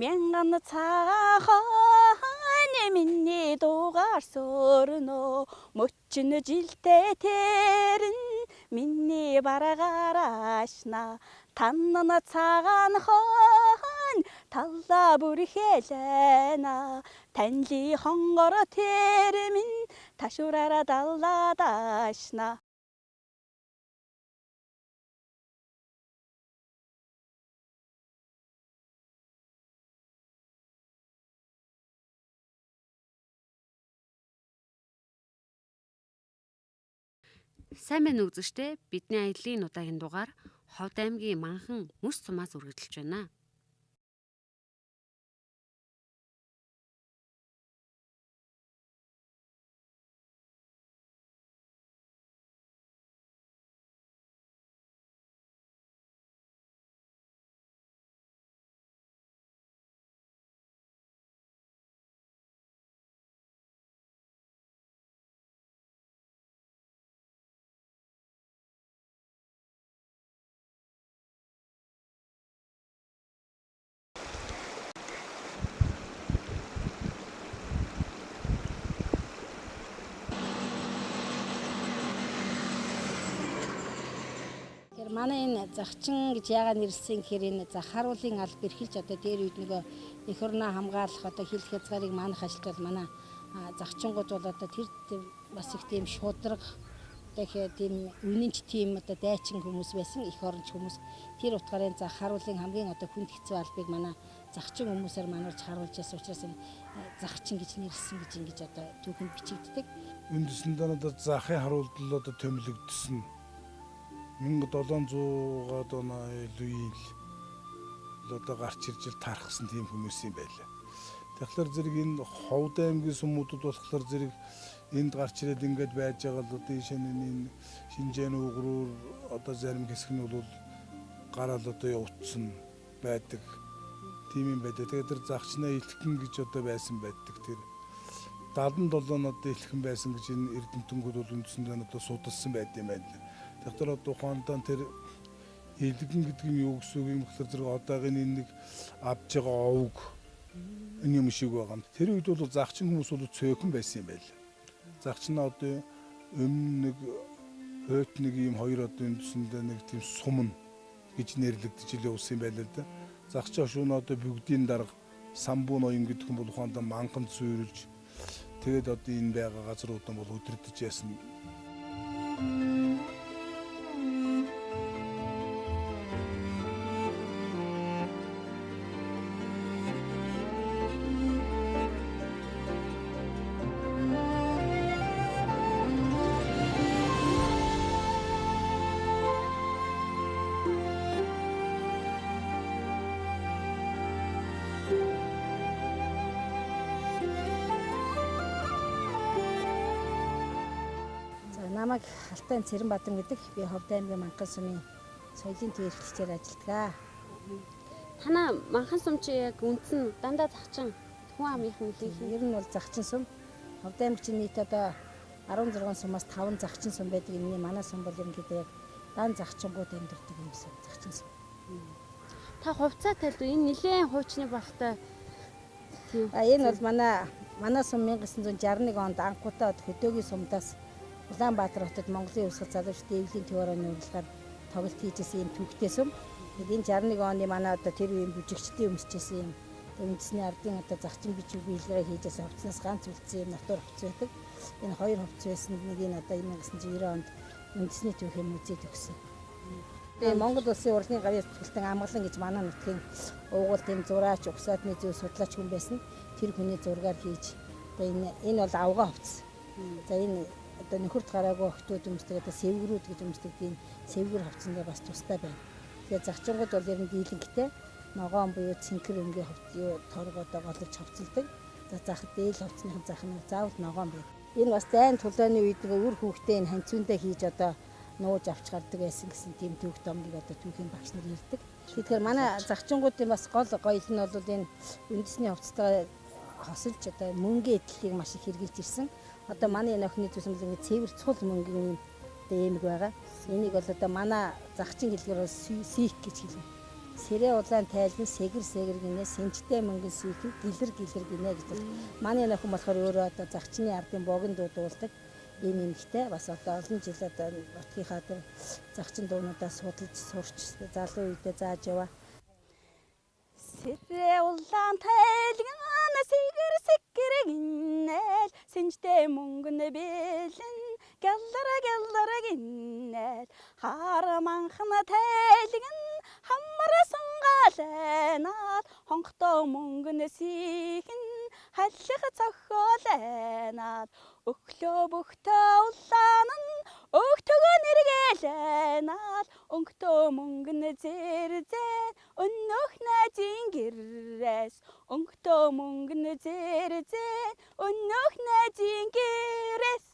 Мянган цагаан миний дугаар сөрнө мөчн жилтэй тэрэн миний бараагаашна танна цагаан хон талла бүрхэлэнэ танли хонгор тэр минь ташуураараа далладаашна. Сайн байна үзэгчдээ, бидний аяллаа удаагийн дугаар Ховд аймгийн Манхан мөс сумаас үргэлжилж байна. Манай энэ захчин гэж яагаад нэрлсэн гэхээр энэ зах харуулын алба эрхэлж одоо дээр үед нөгөө эх орноо хамгаалах одоо хил хязгаарыг манах ажилд бол манай захчингууд бол одоо тэр бас их тийм шудраг одоо их тийм үнэнч тийм одоо дайчин хүмүүс байсан, эх оронч хүмүүс. Тэр утгаараа зах харуулын хамгийн одоо хүнд хэцүү албыг манай захчин хүмүүсээр мануулж харуулж байсан учраас энэ захчин гэж нэрлсэн гэж ингэж одоо түүхэнд бичигддэг. Үндсэндээ одоо захын харуулдал одоо томилогдсон 1700-аад оны үеийн л одоо гарч ирж ил тархсан тийм хүмүүс юм байлаа. Тэгэхээр зэрэг энэ Ховд аймгийн сумуудад болохоор зэрэг энд гарч ирээд ингээд байж байгаа л одоо энэ Шинжээн угруур одоо зарим хэсэг нь бол гараал одоо явуулсан байдаг. Тийм юм байдаг. Тэгээд тэр захчнаа илтгэн гэж одоо байсан байдаг. Тэр 77 одоо илтгэн байсан гэж энэ эрдэмтэнгүүд бол үндсэндээ одоо судалсан байд юм байна. Тэгэхээр одоо ухаандаа тэр илгэн гэдэг нь юу гэсэн үг юм гэхээр зэрэг одоогийн энэ нэг авж байгаа овг энэ юм шиг байгаа юм. Тэр үед бол захчин хүмүүс бол цөөхөн байсан юм байл. Захчин одоо өмнө нэг хойт нэг юм хоёр одоо үндсэндээ нэг тийм сумна гэж нэрлэгдэж ил явсан юм байл л да. Захчин шүүн одоо бүгдийн дарга Самбуу ноён гэдэг хүн бол ухаандаа манхан зүйрлж тэгээд одоо энэ байгаа газруудаа бол өдөрдөж яасан. Намайг Алтайн Цэрэнбаатар гэдэг. Би Ховд аймгийн Манхан сумын соёлын төв эрхлэгчээр ажилладаг. Танаа Манхан сум чи яг үндсэн дандаа захчин хүн амынх нь нэлээх юм. Ер нь бол захчин сум. Ховд аймаг чинь нийт одоо 16 сумаас 5 захчин сум байдаг. Энэний манай сум бол ерөнхийдөө яг дан захчингууд амьдардаг юм сум, захчин сум. Та хувцаа тайлд энэ нэлээн хуучны болтой. А энэ бол манай сум 1961 онд анхудаа хөдөөгийн сумдаас Улаанбаатар хотод Монголын хувьсгал залуучдын эвлийн төв орооны урилгаар тоглолт хийжсэн юм түүхтэй сум. Энэ 61 оны манай одоо тэр үеийн бүжигчдийн өмсөжсэн юм үндэсний ардын одоо захчин бичиг биелээрээ хийжсэн хувцснаас ганц үлдсэн юм натур хувцас байдаг. Энэ хоёр хувцас байсан нэг энэ одоо 1990 онд үндэсний түүхийн музейд өгсөн. Тэгээ Монгол улсын урлагийн гавьяа зүтгэлтэн амгалан гэж манай нутгийн уугуул тийм зураач, угсаатны зүй судлаач хүн байсан. Тэр хүний зургаар хийж одоо энэ бол авгаа хувцас. За энэ одоо нөхөрт гараагүй охтууд өмсдөг одоо сэвгэрүүд гэж өмсдөг тийм сэвгэр хувцсандаа бас тустай байна. Тэгэхээр захчингууд бол ер нь дийлэнхтэй ногоон буюу цэнхэр өнгийн хувц юу торг одоо голж хувцалдаг. За зах дээл хувцсныхан зах нь заавал ногоон байна. Энэ бас дайн тулааны үед нэг үр хүүхдээ энэ ханцуундаа хийж одоо нууж авч гардаг байсан гэсэн тийм түүх домгийг одоо түүхийн багш нар ярьдаг. Тэгэхээр манай захчингуудын бас гол гоёл нь бол энэ үндэсний хувцастайгаа хосолж одоо мөнгө эдлэлийг маш их хэрэгжилж ирсэн. Одоо манай энэ охины зүсэн бол ингээд цэвэр цул мөнгөний юм одоо ээмэг байгаа. Энийг бол одоо манай захчин хэлгээр бол сик гэж хэлнэ. Сэрээ улаан тайлан сэгэр сэгэр гинэ, сэнжтэй мөнгөн сийхэн гэлэр гэлэр гинэ гэж. Манай нөхөн болохоор өөрөө одоо загчны ардын богино дуу дуулдаг ийм эмэгтэй бас одоо олон жил одоо нутгийнхаа тэр загчин дуунуудаа судалж сурч залуу үедээ зааж яваа. Сэрээ улаан тайлан сэгэр сэгэр гинэл, сэнжтэй мөнгөн бэлэн гэлэр гэлэр гинэл, хар манхан тайлан хамар сунгаалайнаад, хонхтой мөнгөн сийхэн халих цохиолайнаад, өглөө бөхтөө улаан нь өгтөгөө нэргэлайнаад, өнгөтөө мөнгөн зэрзэн өнөөх найзын гэрээс, өнгөтөө мөнгөн зэрзэн өнөөх найзын гэрээс.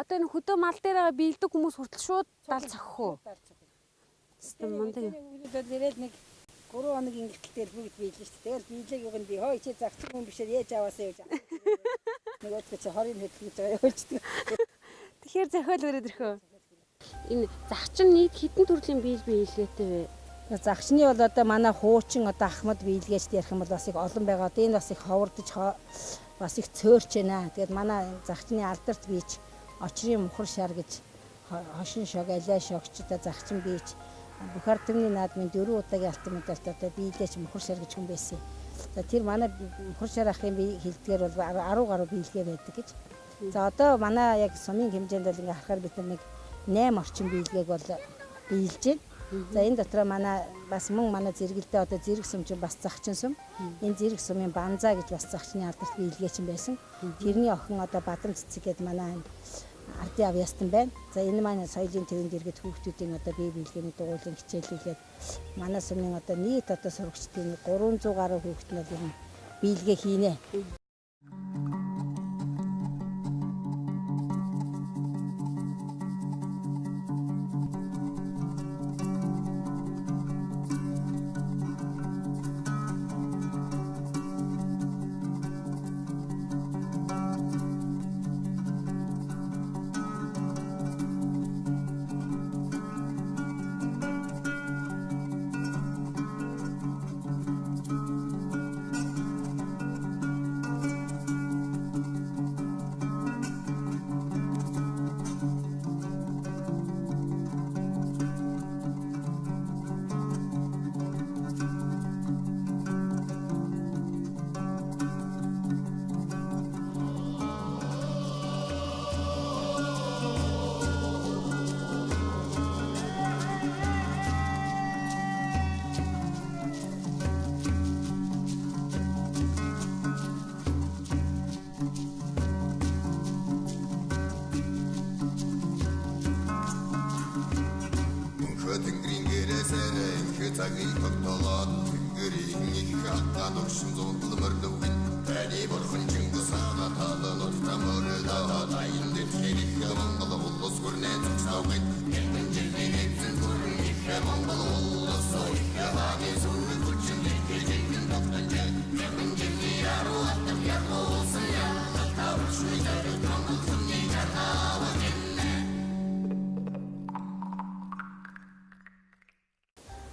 Одоо энэ хөдөө мал дээр байгаа биелдэг хүмүүс хүртэл шууд дал цохих уу? Мундаг. Нэрэл нэг 3 хоног ингэтэл дээр бүгд биелнэ шүү дээ. Тэгэл биелээг юм би хоо чи загчин хүн бишээр ээж аваасаа гэж. Нөгөөдгөө чи хорын хөдөлгөж байгаа явуулчихдаг. Тэгэхээр зохиол өрөөд ирэх үү? Энэ загчин нийт хэдэн төрлийн биел биелгээтэй вэ? Загчны бол одоо манай хуучин одоо ахмад биелгээч ярих юм бол бас их олон байгаа. Одоо энэ бас их ховордож бас их цөөрч байна. Тэгээд манай загчны алдарт бийч очрын мухар шар гэж хошин шог, алиа шогч одоо загчин бийч бүх ард түмний наадмын 4 удаагийн алтан медальт одоо биелээч мухар шар гэж хүн байсан. За тэр манай мухар шар ахын бие хэлдгээр бол 10 гаруй биелгээ байдаг гэж. За одоо манай яг сумын хэмжээнд бол ингээ харахаар бид нэг 8 орчим биелгээг бол биелж байна. За энэ дотроо манай бас мөн манай зэрэгэлдээ одоо зэрэг сум чинь бас загчин сум. Энэ зэрэг сумын банзаа гэж бас загчны алдарт биелгээч юм байсан. Тэрний охин одоо Бадрам цэцэг гэдэг манай ардын авьяастан байна. За энэ маань соёлын төвийн дэргэд хүүхдүүдийн одоо бие биелгээний дугуйлын хичээлүүлээд манай сумын одоо нийт одоо сурагчдын 300 гаруй хүүхэд нь бол ер нь биелгээ хийнэ. Цагийг тогтоолоод тэнгэрийн их хатаа дөгшин зундал морилвэн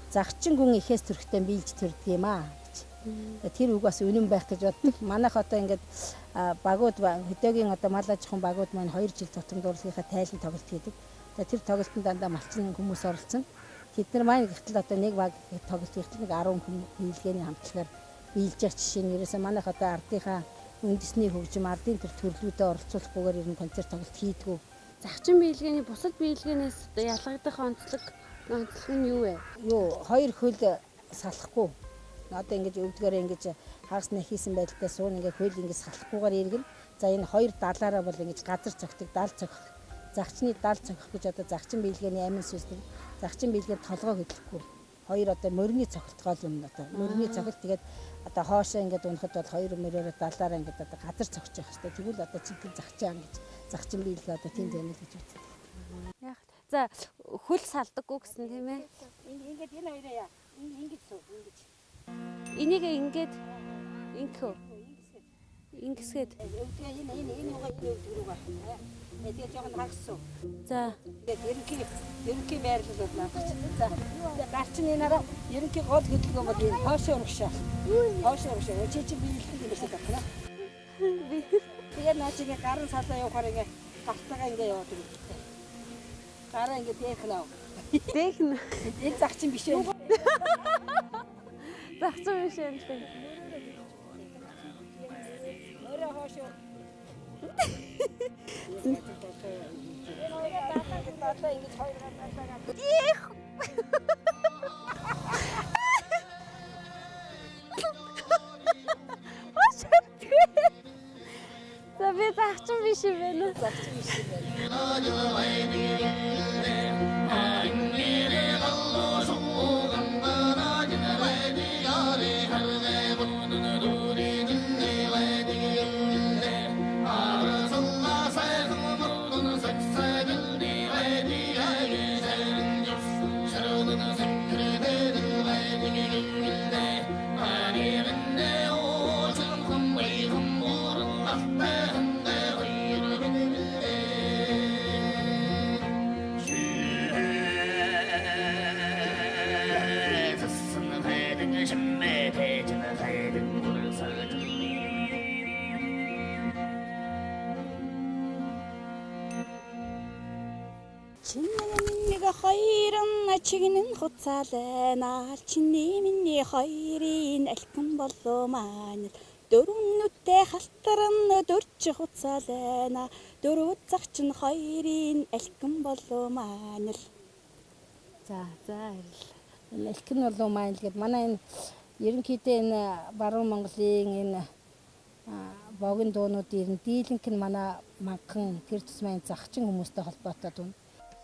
Загчин гүн ихээс төрхтэй биелж төрдөг юм аа гэж. Тэр үг бас үнэн байх гэж боддог. Манайх одоо ингээд багууд хөдөөгийн одоо мал аж ахуйн багууд маань 2 жил тутамд урлагийнхаа тайлан тоглолт хийдэг. Тэр тоглолтод дандаа малчин хүмүүс оролцсон. Тэд нар маань гэтэл одоо нэг баг тоглолт хийхдээ нэг 10 хүн биелгээний хамтлагаар биелж явах жишээ нь ерөөсөө манайх одоо ардынхаа үндэсний хөгжим, ардын төр төрлүүдэд оролцуулахгүйгээр ер нь концерт тоглолт хийдгүү. Загчин биелгээний бусад биелгээнээс ялгагдах онцлог нь юу вэ? Юу, хоёр хөл салахгүй. Одоо ингэж өвдгөөрөө ингэж хагас нэхийсэн байдалтай суун ингээ хөл ингэ салахгүйгээр иргэн. За энэ хоёр далаараа бол ингэж газар цогтөг, дал цогх. Загчны дал цогх гэж одоо загчин биелгээний амин сүнс, загчин биелгээр толгой хөдлөхгүй. Хоёр одоо мөрний цогцолтгоол юм одоо. Мөрний цогцолт тэгээд одоо хоошоо ингээд унахад бол хоёр мөрөөрөө далаараа ингээд одоо газар цогч явах хэрэгтэй. Тэгвэл одоо чигэн загчаа гэж загчин биелгээ одоо тийм байна л гэж үздэг. Яг за хөл салдаггүй гэсэн тийм ээ. Ингээд энэ хоёроо яа. Ингэж суу, ингэж. Энийг ингээд ингэхөө. Ингэсгээд. Өвдгөө энэ энэ энэ угаа энэ өвдөг рүү гарах. Тэгээ жоохон хагас суу. За. Тэгээд ерөнхий байрлал бол наадах чинь. За. Гар чинь энэ араа ерөнхий гол хөдөлгөөн бол энэ хоошоо урагшаа. Хоошоо урагшаа. Чи чи биелдэг юм шиг байна. Тэгээд наа чи ингээ гарын салаа явахаар ингээ гартагаа ингээ яваад ирдэг. Гараа ингээ дээрх нөө. Дээрх нөө. Энэ загчин биш ээ. Загчин биш ээ. Өөрөө хоошоо. Их. За би загчин биш юм байна уу? Загчин биш юм байна. Хоёрын чигнэн хуцаална чиний миний хоёрын алькан болоо маань дөрвөн нүдтэй халтарн дөрч хуцаална дөрөв загчин хоёрын алькан болоо маань. За за баярлалаа. Энэ алькан болоо маань гэд манай энэ ерөнхийдөө энэ баруун Монголын энэ богино дуунууд ер нь дийлэнх нь манай манхан тэр тусмын загчин хүмүүстэй холбоотой дуун.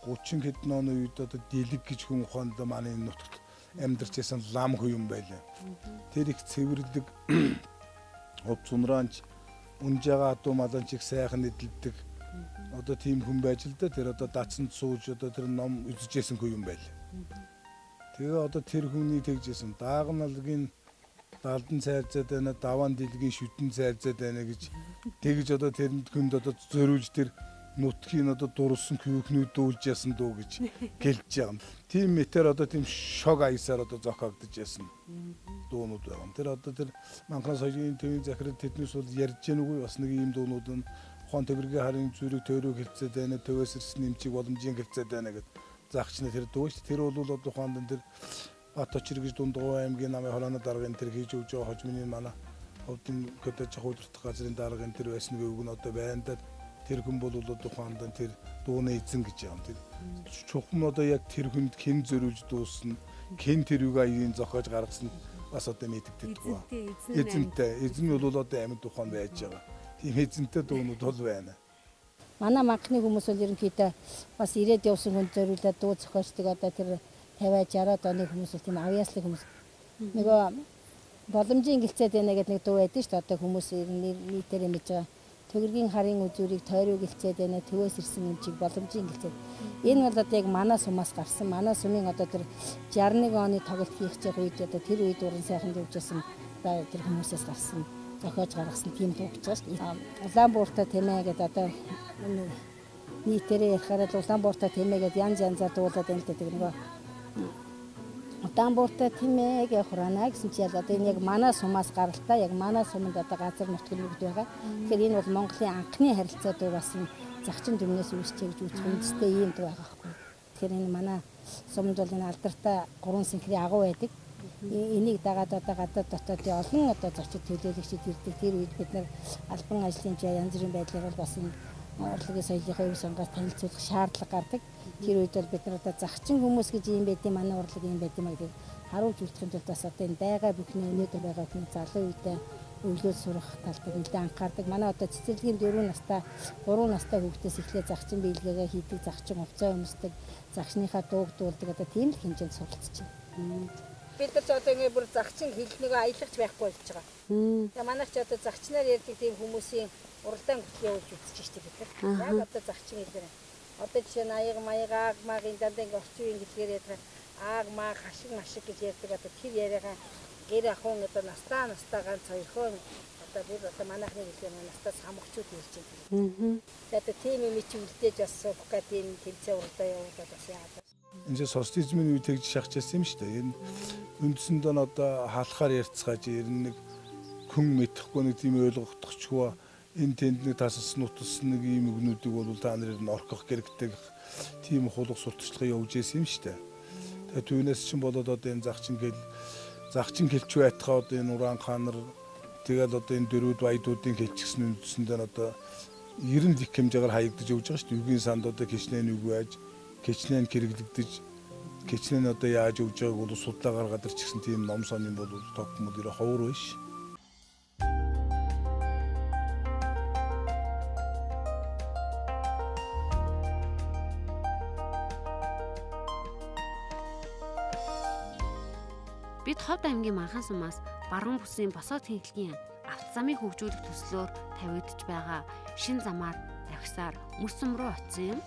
30 хэдэн оны үед одоо дэлэг гэж хүн ухаанд манай энэ нутагт амьдарч байсан лам хүү юм байлаа. Тэр их цэвэрлэг хувц унраанч унж байгаа адуу маланч их сайхан эдэлдэг. Одоо тийм хүн байж л да тэр одоо дацанд сууж одоо тэр ном үзэжсэн хүү юм байлаа. Тэгээ одоо тэр хүний тэгжсэн даагналгийн далдан цайрзаад байна, даваан дэлгийн шүдэн цайрзаад байна гэж тэгж одоо тэрэнд хүнд одоо зориулж тэр нутгийн одоо дурлсан күүхнүүд дүүлж ясан дүү гэж гэлж байгаа юм. Тийм мэтэр одоо тийм шог аясаар одоо зохиогдож ясан дуунууд байгаа юм. Тэр одоо тэр Манхнаас соёлын төвийн захирал тэднээс бол ярьж гэнэ үгүй бас нэг ийм дуунууд нь ухаан төгрөгийн харын зүрэг төөрөг хэлцээд байна, төвөөс ирсэн нэмчиг боломжийн хэлцээд байна гэд загчны тэр дүү шүү. Тэр бол одоо ухаанд тэр Бат очир гэж Дундгов аймгийн намын хорооны даргын тэр хийж өгж байгаа хожмын манай ховдын көдөж удирдах газрын даргын тэр байсан үг нь одоо байна да. Тэр хүн бол одоо ухаанд тэр дууны эзэн гэж юм. Тэр чухам одоо яг тэр хүнд хэн зөрүүлж дуусна, хэн тэр үг аягийн зохиож гаргасан бас одоо мэдэгддэг. Эзэнтэй. Эзэн бол одоо амьд ухаан байж байгаа. Тийм эзэнтэй дуунууд бол байна. Манай манхны хүмүүс бол ерөнхийдөө бас ирээд явсан хүн зориулаад дуу зохиочдөг одоо тэр 50 60-аад оны хүмүүс бол тийм авьяаслаг хүмүүс. Нөгөө Боломжийн гэлцээд байна гэдэг нэг дуу байдаг шүү дээ. Одоо хүмүүс нийтээрээ мэдж байгаа. Төгөргийн харын үзүүрийг тойруу гэлцээд байна. Төвөөс ирсэн юм чиг боломжийн гэлцээд. Энэ бол одоо яг манай сумаас гарсан. Манай сумын одоо тэр 61 оны тоглолт хийх гэж үед одоо тэр үед уран сайханд явж байсан одоо тэр хүмүүсээс гарсан, зохиож гаргасан тийм дуу гэж байгаа шүү дээ. Улаанбууртай тэмээ гэдэг одоо нийтээрээ ярихаараа л Улаанбууртай тэмээ гэдэг янз янзаар дуулаад байна л гэдэг нөгөө Улаанбууртай тэмээ гэх хураана гэсэн чи ял одоо энэ яг манай сумаас гаралтай яг манай суманд одоо газар нутг нь бүгд байгаа. Тэгэхээр энэ бол Монголын анхны харилцаа дуу бас загчин түмнээс үүсчээ гэж үзэх үндэстэй ийм дуу байгаа байхгүй. Тэгэхээр энэ манай суманд бол энэ алдартай гурван синхрийн агуу байдаг. Энийг дагаад одоо гадаад дотоодын олон одоо зочид төлөөлөгчид ирдэг. Тэр үед бид нар албан ажлын янз бүрийн байдлаар бол бас энэ урлагийн соёлынхаа өв сонгоос танилцуулах шаардлага гардаг. Тэр үед бол бид нар одоо загчин хүмүүс гэж юм байд юм, манай урлаг юм байд юм гэдэг харуулж үлдэхин тулд бас одоо энэ байгаа бүхний өнөөдөр байгаа бүхний залуу үедээ өвлөөл сурах талд нэлээд анхаардаг. Манай одоо цэцэрлэгийн 4 настай 3 настай хүүхдээс эхлээд загчин биелгээгээ хийдэг, загчин хувцас өмсдөг, загчныхаа дууг дуулдаг одоо тийм л хэмжээнд суралцж байна. Бид нар ч одоо ингэ бүр загчин хэлнийгөө аялахч байхгүй болж байгаа. Тэгээ манайх ч одоо загчнаар ярьдаг тийм хүмүүсийн уралдаан хөтөл явуулж үзэж штеп бид нар. Яг одоо загчин хэлээр. Одоо жишээ нь аяг маяг ааг магийн дандаа ингэ орчин үеийн хэлгээр ярьдаг. Ааг маа хашиг машиг гэж ярьдаг. Одоо тэр яриагаа гэр ахуйн одоо настаа ганц хоёрхон одоо бүр одоо манайхны хэлээр настаа самгчуд ярьж байна. Тэгээ одоо тийм юм чи үлдээж бас суух гэх тийм тэмцээн уралдаа явуулаад бас яагаад. Энэ социализмын үе тэгж шахаж байсан юм шүү дээ. Энэ үндсэндээ нь одоо халахаар ярьцгааж ер нь нэг хүн мэдэхгүй нэг тийм ойлгохдохчгүй энэ тэнд нэг тасалсан нуталсан нэг ийм үгнүүдийг бол та нарыг нь орхих хэрэгтэй тийм хулга сурталчилгаа явуулж байсан юм шүү дээ. Тэгээ түүнээс чинь болоод одоо энэ загчин хэлч байтгаа одоо энэ уран хаан нар тэгэл одоо энэ дөрүүд баядуудын хэлчихсэн үндсэндээ нь одоо 90 их хэмжээгээр хаягдаж явж байгаа шүү дээ. Үгийн санд одоо кичнээн үг байж кичнээн хэрэглэгдэж кичнээн одоо яаж явж байгааг бол судлаа гаргаад ирчихсэн тийм ном сонин бол тогтмол ерө ховор биш. Бид Ховд аймгийн Манхан сумаас баруун бүсийн босоо тэнхлэгийн авто замыг хөгжүүлэх төслөөр тавигдж байгаа шин замаар давхисаар мөс сум руу очсон юм.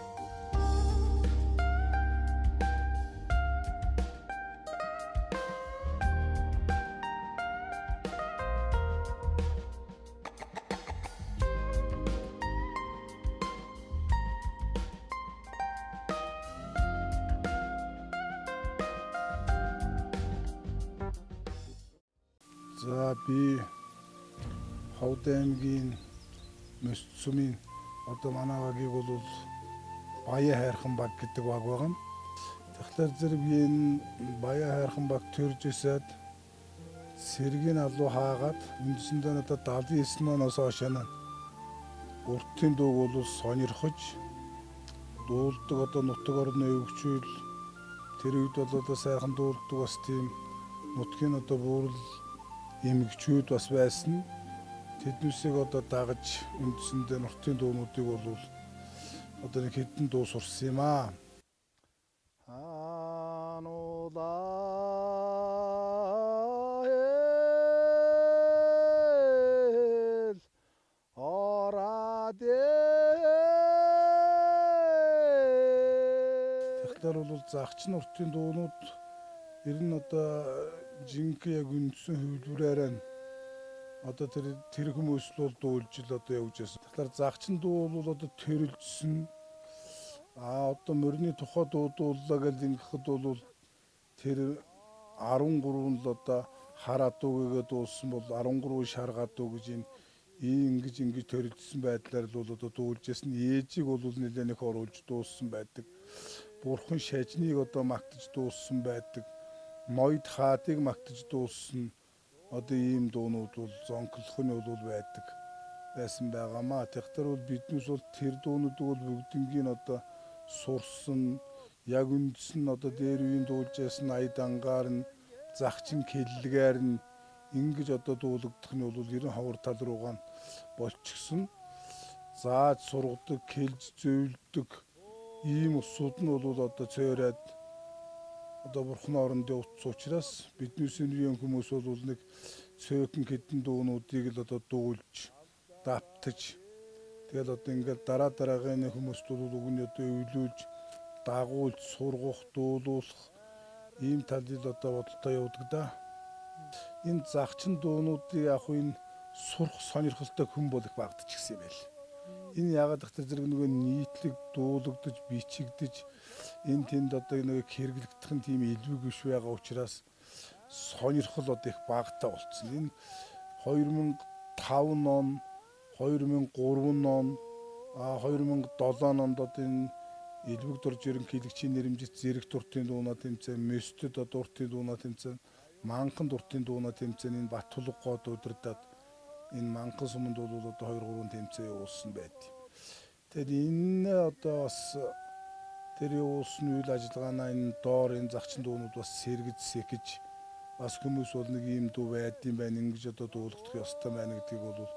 За би Ховд аймгийн Мөс сумын одоо манай багийг бол Баян хайрхан баг гэдэг баг байгаа. Тэгэхээр зэрэг энэ Баян хайрхан баг төрж өсөөд сэргийн алуу хаагаад үндсэндээ одоо 79 оноос хойш уртын дууг бол сонирхож дуулдаг одоо нутаг орны өвчүүл тэр үед бол одоо сайхан дуулдаг бас тийм нутгийн одоо бүрэл эмгчүүд бас байсан. Тэднээсийг одоо дагаж үндсэндээ нутгийн дуунуудыг бол одоо нэг хэдэн дуу сурсан юм аа. Тэгэхээр бол загч нутгийн дуунууд ер нь одоо жинхэнэ яг үндсэн хувилбараар нь одоо тэр хүмүүс л бол дуулж л одоо явж байсан. Тэгэхээр загчин дуу бол одоо төрөлжсөн. А одоо морины тухай дуу дууллаа гэж ингэхэд бол тэр 13 нь л одоо хар адуугээ дуулсан бол 13 шар гадуу гэж энэ ингэж төрөлжсөн байдлаар л бол одоо дуулж байсан. Ээжийг бол нэлээд их оруулж дуулсан байдаг. Бурхан шажныг одоо магтаж дуулсан байдаг. Ноёд хаадыг магтаж дуулсан одоо ийм дуунууд бол зонклох нь бол байдаг байсан байгаамаа. Тэгэхээр бол биднээс бол тэр дуунуудыг бол бүгднгийн одоо сурсан яг үндэс нь одоо дээр үеийн дуулж байсан ая дангаар нь загчин хэллэгээр нь ингэж одоо дуулагдах нь бол ерэн ховор тал руугаа болчихсон. Зааж сургадаг, хэлж зөвлөдөг ийм усуд нь бол одоо цойроод одоо бурхан оронд явуулсан учраас бидний үеийн хүмүүс бол нэг цөөхөн хэдэн дуунуудыг л одоо дуулж давтаж тэгэл одоо ингээд дараа дараагийн хүмүүст бол үгний одоо өвлүүлж дагуулж сургах дуулуулах ийм талыг одоо бодолтой явдаг да. Энэ загчин дуунуудыг яг энэ сурах сонирхолтой хүн бол их багтчихсан юм байл. Энэ яагаад гэхээр зэрэг нөгөө нийтлэг дуулагдаж бичигдэж энэ тэнд одоо нөгөө хэрэглэгдэх нь тийм элбэг биш байгаа учраас сонирхол одоо их багатай болцсон. Энэ 2005 он, 2003 он, 2007 онд одоо энэ элбэг дорж ерөнхийлөгчийн нэрэмжит зэрэг дуртын дуунаа тэмцээн, мөсдөд дуртын дуунаа тэмцээн, манхан дуртын дуунаа тэмцээн энэ Баттулга гоод удирдаад энэ манхан суманд бол одоо 2 3 тэмцээн явуулсан байд. Тэгэхээр энэ одоо бас тэр явуулсан үйл ажиллагаанаа энэ доор энэ загчин дуунууд бас сэргэж сэхэж бас хүмүүс бол нэг ийм дуу байдсан байна ингэж одоо дуулгах ёстой байна гэдгийг бол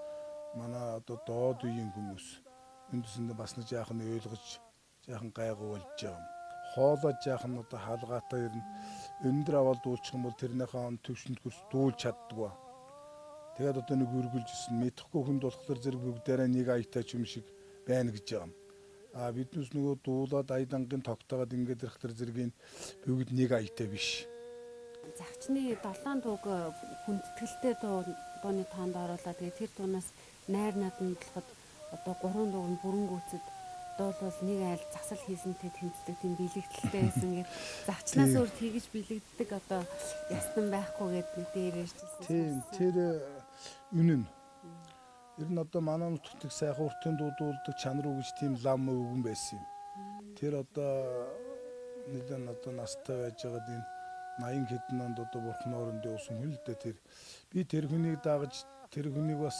манай одоо доод үеийн хүмүүс үндсэндээ бас нэг жаахан ойлгож жаахан гайгүй болж байгаа юм. Хоолой жаахан одоо хаалгаатай ер нь өндөр аваад дуулчих юм бол тэрнийхээ он төвшөнд хөрс дуулж чаддгүй. Тэгээд одоо нэг үргэлж ирсэн мэдэхгүй хүнд болохоор зэрэг бүгдээрээ нэг аятай ч юм шиг байна гэж байгаа юм. А биднээс нөгөө дуулаад аядангийн тогтоогоод ингээд ирэхтэр зэрэг бүгд нэг аятай биш. Загчны 7 дууг хүндэтгэлтэй дууны тоонд оруулаад тэгээд тэр дуунаас найр надан болоход одоо 3 дууг нь бүрэн гүйцэд дуулвал нэг айл засал хийсэнтэй тэмцдэг тийм бэлэгдэлтэй байсан гэд загчнаас өөр тэгж бэлэгддэг одоо ястан байхгүй гэд нэг дээр ярьжсэн. Тийм тэр үнэн. Ер нь одоо манай нутагт их сайхан уртын дуу дуулдаг чанар уу гэж тийм лам өвгөн байсан юм. Тэр одоо нэлээд одоо настай байж байгаад энэ 80 хэдэн онд одоо бурхан оронд явсан хүн л дээ тэр. Би тэр хүнийг дагаж тэр хүнийг бас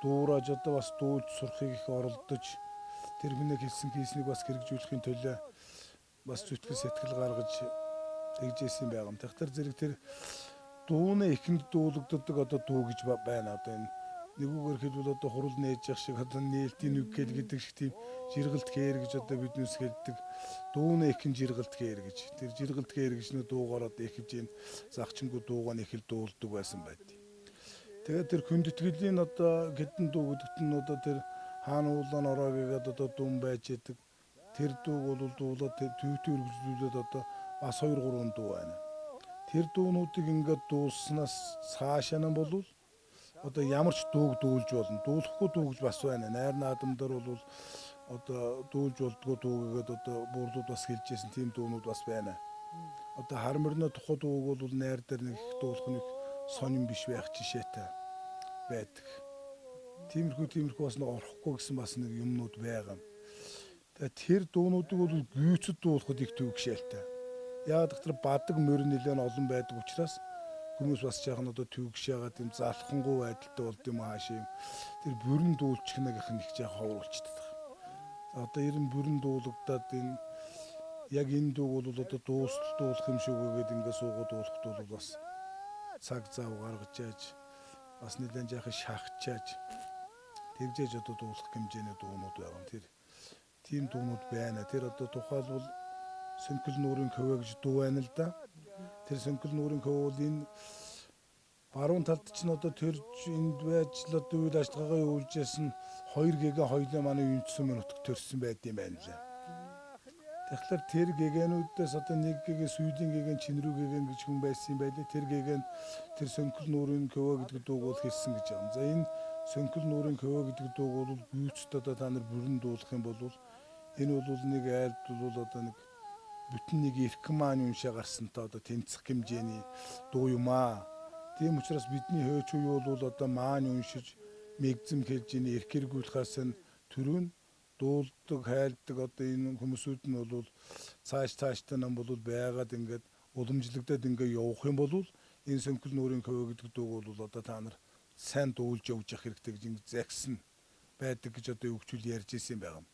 дуурайж одоо бас дуулж сурахыг их оролдож тэр хүнийг хэлсэн хийснийг бас хэрэгжүүлэхийн төлөө бас зүтгэл сэтгэл гаргаж тэгжээсэн байгаа юм. Тэгэхээр зэрэг тэр дууны эхэнд дуулагддаг одоо дуу гэж байна. Одоо энэ нэгүгээр хэлбэл одоо хурал нээж явах шиг одоо нээлтийн нүгэл гэдэг шиг тийм жиргалт хээр гэж одоо биднээс хэлдэг. Дууны эхэн жиргалт хээр гэж. Тэр жиргалт хээр гэж нэ дуугаар одоо их хэмжээнд загчингүү дуугаа нь их л дуулдаг байсан байд. Тэгээд тэр хүндэтгэлийн одоо хэдэн дуу гэдэгт нь одоо тэр хаана уулан ороо гэгээд одоо дүүн байж идэг. Тэр дууг бол дуулаад төвтэй үргэлжлүүлээд одоо бас 2 3 дуу байна. Тэр дуунуудыг ингээд дуулснаас цаашаа нь бол одоо ямар ч дууг дуулж болно. Дуулахгүй дуу гэж бас байна. Найр наадам дээр бол одоо дуулж болдгоо дуу гэгээд одоо буурлууд бас хэлжсэн тийм дуунууд бас байна. Одоо хар мөрнөө тухай дууг бол найр дээр нэг их дуулах нэг сонин биш байх жишээтэй байдаг. Тиймэрхүү бас нэг орохгүй гэсэн бас нэг юмнууд байгаа. Тэгээ тэр дуунуудыг бол гүйцэд дуулахад их төвөгшээлтэй. Яагаад гэвэл бадаг морь нэлээд олон байдаг учраас хүмүүс бас жаахан одоо төвөгшээгээд юм залхангуй байдалтай болд юм хаашаа юм. Тэр бүрэн дуулчих нэг их нэг жаахан ховруулчихдээ. За одоо ер нь бүрэн дуулагдаад энэ яг энэ дууг бол одоо дуустал дуулах юм шиг үгээд ингээд суугаад дуулахд бол бас цаг зав гаргаж яаж бас нэлээд жаахан шахачааж тэгжээж одоо дуулах хэмжээний дуунууд байгаа юм. Тэр тийм дуунууд байна. Тэр одоо тухайлбал Сөнкөл нуурын хөвөө гэж дуу байна л да. Тэр Сөнкөл нуурын хөвөө бол энэ баруун талд чинь одоо төрж энд байж л одоо үйл ажиллагаагаа явуулж ясан хоёр гэгээ хоёлаа манай үндсэн нутагт төрсөн байд юм байна лээ. Тэгэхээр тэр гэгээнүүдээс одоо нэг гэгээ сүйдийн гэгэн чинрүү гэгэн гэж хүн байсан юм байлээ. Тэр гэгэн тэр Сөнкөл нуурын хөвөө гэдэг дууг бол хэлсэн гэж байгаа юм. За энэ Сөнкөл нуурын хөвөө гэдэг дууг бол гүйцэд одоо та нар бүрэн дуулах юм бол энэ бол нэг айлд бол одоо нэг бүтэн нэг эркэн маань уншаа гарсантай одоо тэмцэх хэмжээний дуу юм аа. Тийм учраас бидний хөөч үе бол одоо маань уншиж мэгзэм хэлж ийн эрх эргүүлэхээс нь төрүүн дуулдаг, хайлдаг одоо энэ хүмүүсүүд нь бол цааш цааштай нам бол байгаад ингээд уламжлагдаад ингээд явах юм бол энэ Сөнкөл нуурын хөвөө гэдэг дууг бол одоо та нар сайн дуулж явж явах хэрэгтэй гэж ингээд загсан байдаг гэж одоо өвчүүл ярьж исэн юм байна.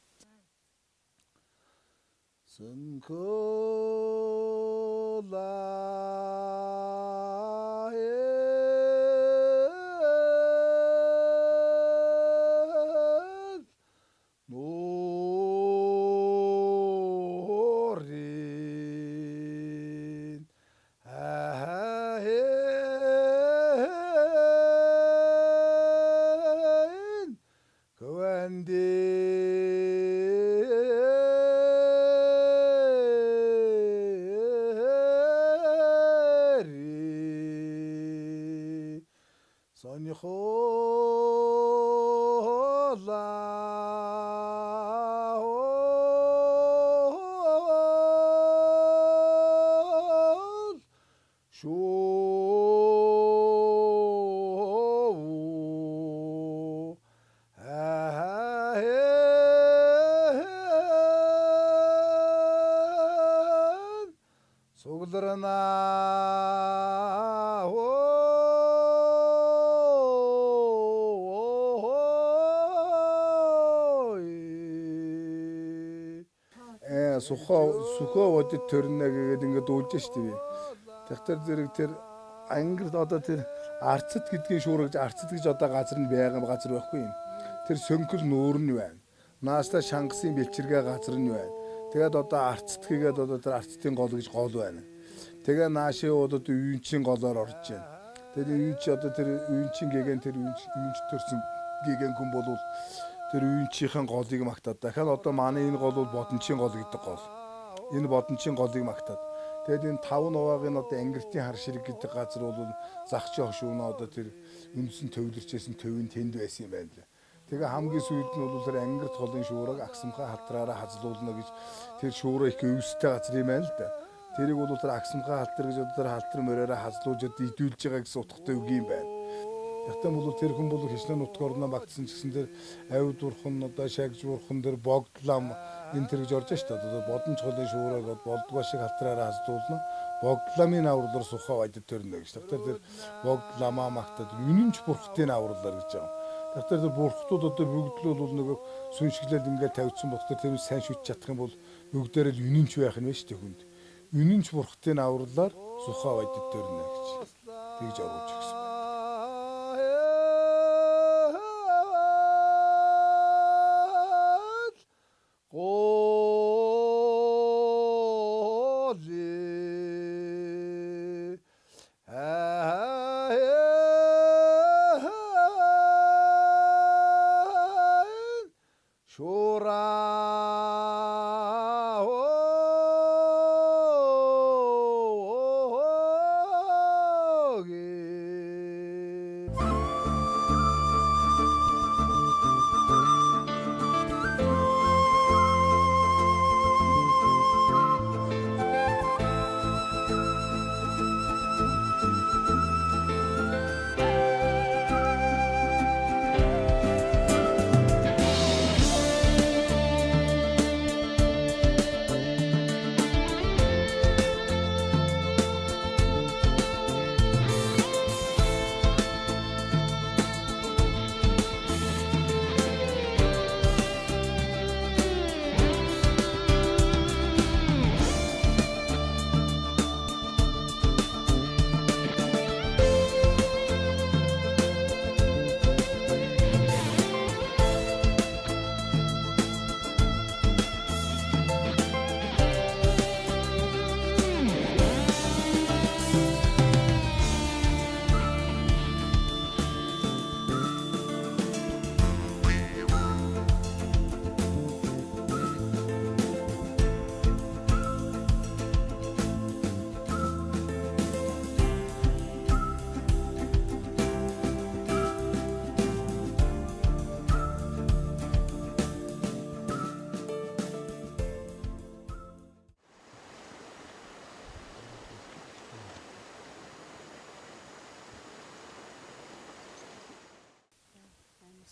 Сөнкөл нуурын Сонихола шүү сугларна. Сухоо бодит төрнө гэгээд ингээд дуулж штэ би. Тэгтэр зэрэг тэр ангид одоо тэр арцад гэдгийн шуургаж арцад гэж одоо газар нь байгаа газар байхгүй юм. Тэр сөнкөл нүүр нь байна. Нааста шангасын бэлчиргээ газар нь байна. Тэгээд одоо арцад гэгээд одоо тэр арцдын гол гэж гол байна. Тэгээ наашийн одоо үйнчийн голоор орж байна. Тэгээд үйнч одоо тэр үйнчийн гэгэн тэр үйнч төрсөн гэгэн хүн болвол тэр үйнчийнхэн голыг магтаад. Дахиад одоо манай энэ гол бол бодончийн гол гэдэг гол. Энэ бодончийн голыг магтаад. Тэгээд энэ 5 нуваагийн одоо ангиртын хар ширэг гэдэг газар бол захчийн хошуунаа одоо тэр үндсэн төвлөрчээсэн төвийн тэнд байсан юм байна лээ. Тэгээ хамгийн сүүлд нь бол тэр ангирт голын шуураг агсамхай халтраараа хазлуулна гэж тэр шуураа их өвстэй газар юм байна л да. Тэрийг бол тэр агсамхай халтар гэж одоо тэр халтар мориороо хазлуулж одоо идүүлж байгаа гэсэн утгатай үг юм байна. Ятан бол тэр хүн бол хичнээн нутг орноо багтсан ч гэсэн тэр авид бурхан одоо шагж бурхан тэр богдлам энэ тэр гэж орж штэ. Одоо бодонч голын шуураг болдгоо шиг халтраараа хазлуулна. Богдламын авралаар сухаа адид төрнө гэж. Тэгэхээр тэр богдламаа магтаад үнэнч бурхтын авралаар гэж байгаа. Тэгэхээр тэр бурхтууд одоо бүгд л бол нөгөө сүншиглэл ингээд тавьчихсан болохоор тэр сайн шүтж чадах юм бол бүгдээрээ л үнэнч байх нь байна штэ хүнд. Үнэнч бурхтын авралаар сухаа адид төрнө гэж. Тэгж оруулж өгсөн.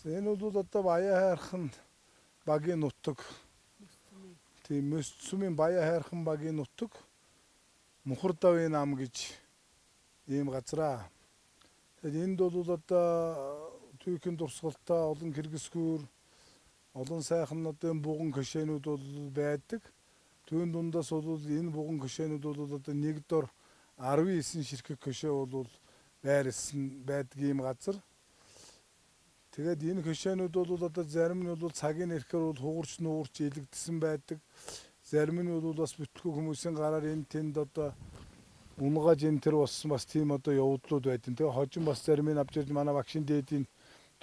Энэ бол одоо Баяа хайрхан багийн нутаг. Тийм Мөс сүмийн Баяа хайрхан багийн нутаг Мухардавын нам гэж ийм газраа. Тэгээд энд бол одоо түүхийн дурсгалтай олон киргизгүүр, олон сайхан одоо энэ буган хөшөөнүүд бол байдаг. Түүн дундаас бол энэ буган хөшөөнүүд бол одоо нэг дор 19 ширхэг хөшөө бол байрлсан байдаг ийм газар. Тэгээд энэ хөшөөнүүд бол одоо зарим нь бол цагийн эрхээр бол хугарч нуурч илэгдсэн байдаг. Зарим нь бол бас бүтлгүй хүмүүсийн гараар энэ тэнд одоо унгааж энэ төр болсон бас тийм одоо явдлууд байдаг. Тэгээ хожим бас зарим нь авч ирж манай багшийн дээдийн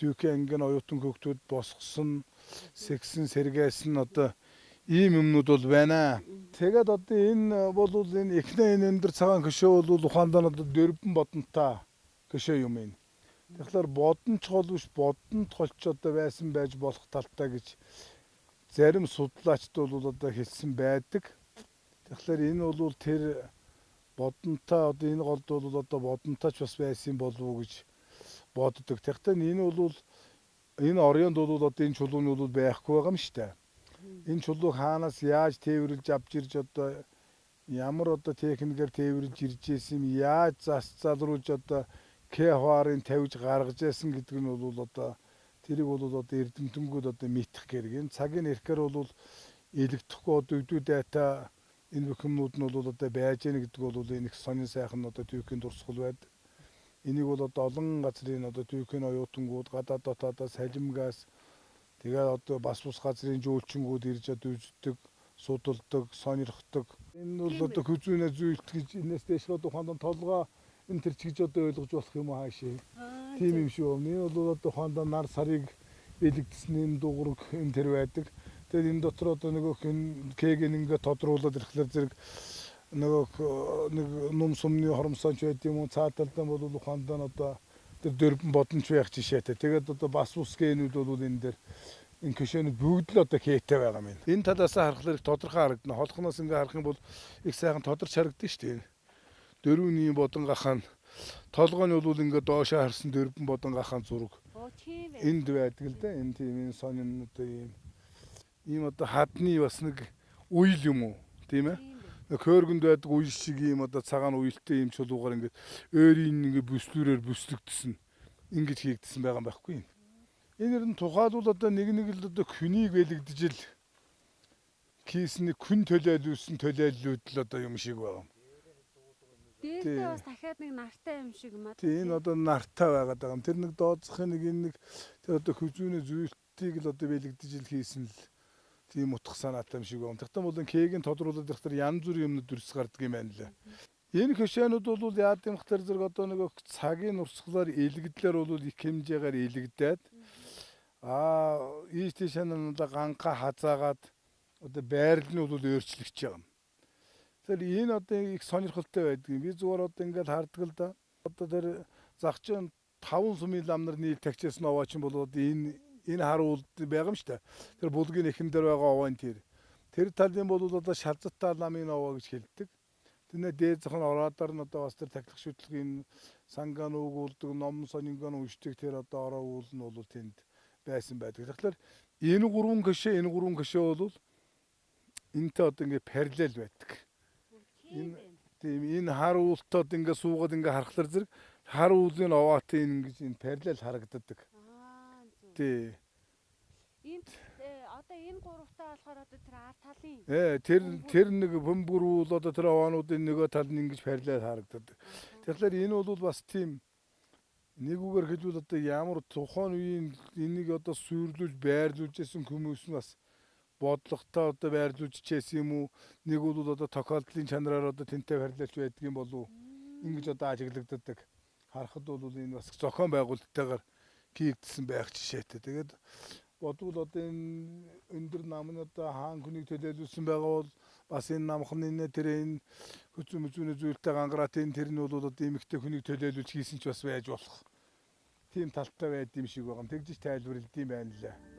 түүхэн ангийн оюутан хүүхдүүд босгосон, сэгсэн, сэргээсэн одоо ийм юмнууд бол байна. Тэгээд одоо энэ бол энэ эхнээ энэ өндөр цагаан хөшөө бол ухаандаа одоо дөрвөн бодонтой хөшөө юм энэ. Тэгэхээр бодонч гол биш бодонт голч одоо байсан байж болох талтай гэж зарим судлаачд бол одоо хэлсэн байдаг. Тэгэхээр энэ бол тэр бодонтой одоо энэ голд бол одоо бодонтойч бас байсан болов уу гэж боддог. Тэгэхээр энэ бол энэ орёнд бол одоо энэ чулууны бол байхгүй байгаа юм шүү дээ. Энэ чулуу хаанаас яаж тээвэрлж авч ирж одоо ямар одоо техникээр тээвэрлж ирж исэн юм, яаж зас залруулж одоо Кхварын тавьж гаргаж яасан гэдэг нь бол одоо тэрийг бол одоо эрдэмтэнгүүд одоо мэдэх хэрэг. Энэ цагийн ирэхээр бол илэгдэхгүй одоо өдөө дайта энэ бүх юмнууд нь бол одоо байж гэнэ гэдэг бол энэ их сонин сайхан одоо түүхийн дурсгал байдаг. Энийг бол одоо олон газрын одоо түүхийн оюутангууд гадаад дотоодоо салимгаас тэгээд одоо бас бус газрын жөөлчингүүд ирж одоо үздэг, судалдаг, сонирхдаг. Энэ бол одоо хүзүүнээ зүйлт гэж энэс дээш одоо ухаанд толгой энэ төр чигж одоо ойлгож болох юм уу хаашаа. Тийм юм шүү. Энэ бол одоо ухаанд нар сарыг бэлэгдсэн энэ дугуург энэ төр байдаг. Тэгээд энэ дотор одоо нөгөөх энэ кэг ингээ тодруулаад ирэхлээр зэрэг нөгөө нэг нум сумны хоромсонч байд юм уу, цааталдан бол ухаанд нь одоо тэр дөрвөн бодонч байх жишээтэй. Тэгээд одоо бас ус гэнүүд бол энэ дээр энэ кешэнүүд бүгд л одоо хээтэй байгаа юм. Энэ талаас харахаар их тодорхой харагдана. Холхоноос ингээ харах юм бол их сайхан тодорч харагдана шүү дээ. Дөрвөний бодон гахаан толгойн бол ингээ доошоо харсан дөрвөн бодон гахаан зураг. Энд байдаг л да. Энэ тийм энэ сонин одоо ийм одоо хадны бас нэг уйл юм уу, тийм ээ. Хөөргөнд байдаг уйл шиг ийм одоо цагаан уйлтай ийм чулуугаар ингээд өөрийн ингээд бүслүүрээр бүслэгдсэн ингэж хийгдсэн байгаа юм байхгүй юм. Энэ ер нь тухайлбал одоо нэг нэг л одоо хүнийг бэлэгдэж л хийсний күн төлөөлүүлсэн төлөөллүүд л одоо юм шиг байгаа юм. Дээрдээ бас дахиад нэг нартай юм шиг юм аа. Тийм, энэ одоо нартай байгаад байгаа юм. Тэр нэг дооцохын нэг энэ нэг тэр одоо хүзүүнээ зүйлтийг л одоо бэлэгдэж л хийсэн л тийм утга санаатай юм шиг байна. Тэгтэн бол кегийн тодруулаад ирэх тэр янз бүрийн юмнууд дүрс гардаг юм байна лээ. Энэ хөшөөнүүд бол яад юм хтэр зэрэг одоо нэг цагийн урсгалаар илэгдлэр бол их хэмжээгээр илэгдээд ийш тийш нь одоо ганга хазаагаад одоо байрлал нь бол өөрчлөгдөж байгаа юм. Тэгэхээр энэ одоо их сонирхолтой байдаг юм. Би зүгээр одоо ингээд хардаг л да. Одоо тэр загчин 5 сумын лам нар нийл тагчсан овоо чинь бол одоо энэ хар уулд байгаа юм шүү дээ. Тэр булгийн эхэн дээр байгаа овоо энэ тэр. Тэр талын бол одоо шалзаттай ламын овоо гэж хэлдэг. Тэрнээ дээд зах нь ороодоор нь одоо бас тэр тахилах шүтлгийн сангаан өгүүлдэг, ном сонингон уншдаг тэр одоо ороо уул нь бол тэнд байсан байдаг. Тэгэхээр энэ гурван хөшөө бол энтэй одоо ингээ параллел байдаг. Энэ тийм энэ хар уултад ингээ суугаад ингээ харахлаар зэрэг хар уулын овоотой ингэж энэ параллел харагддаг. Тий. Энд одоо энэ гуравтаа болохоор одоо тэр ар талын тэр нэг бөмбөр уул одоо тэр овоонуудын нөгөө тал нь ингэж параллел харагддаг. Тэгэхээр энэ бол бас тийм нэг үгээр хэлбэл одоо ямар тухайн үеийн энийг одоо сүйрлүүлж байрлуулж исэн хүмүүс нь бас бодлоготой одоо байрлуулж чээсэн юм уу? Нэг бол одоо тохиолдлын чанараар одоо тэнтэй параллелч байдаг юм болов уу? Ингэж одоо ажиглагддаг. Харахад бол энэ бас зохион байгуулалттайгаар хийгдсэн байх жишээтэй. Тэгээд бодвол одоо энэ өндөр намны одоо хаан хүнийг төлөөлүүлсэн байгаа бол бас энэ намхан энэ тэр энэ хүзүү мүзүүний зүйлтэй гангараатын тэр нь бол одоо эмэгтэй хүнийг төлөөлүүлж хийсэн ч бас байж болох. Тийм талтай байд юм шиг байгаа юм. Тэгжиж тайлбарлалт юм байна лээ.